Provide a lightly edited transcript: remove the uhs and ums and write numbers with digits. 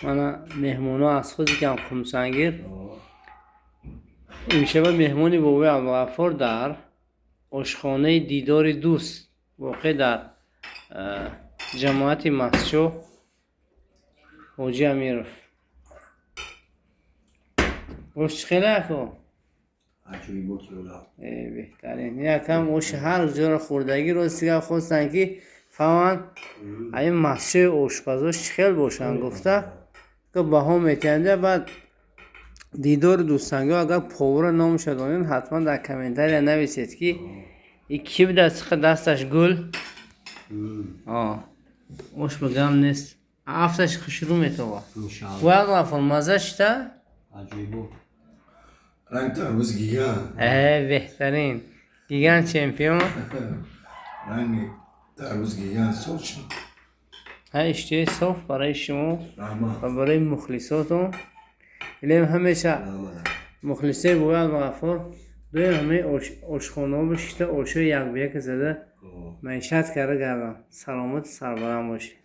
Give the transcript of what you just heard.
Мана меҳмонҳо аз худи кам Хумсангир. Имшаба меҳмони бобои Абдуғаффор дар ошхонаи «Дидори дӯст», воқеъ дар ҷамоати Мастчоҳ, Ҳоҷи Амиров. Ош чӣ хеле, ако? Беҳтарин. Якам оши ҳар ҷоро хӯрдагӣ, рости гап, хостанд, ки фаҳманд, ин Мастчои ошпазош чӣ хел бошанд гуфта, баҳо метиҳанд. Баъд «Дидори дӯстангоҳ», агар повара номаша донед, ҳатман дар комментария нависед, ки и кӣ будааст, чӣ дасташ гул. Ош ба гам нест, афташ хушрӯ метобад. Бояд мазза шита. Ранг тарбуз гигант. Беҳтарин, гигант, чемпион. Ранги тарбуз гигант, сочный. Ҳа, иштиҳои соф барои шумо ва барои мухлисотон. Илем ҳамеша мухлисои бобои Абдуғаффор доим ҳамаи ошхонаҳо бишита, ошои якбаяка зада, маишат карда гарданд. Саломату сарбаланд бошед.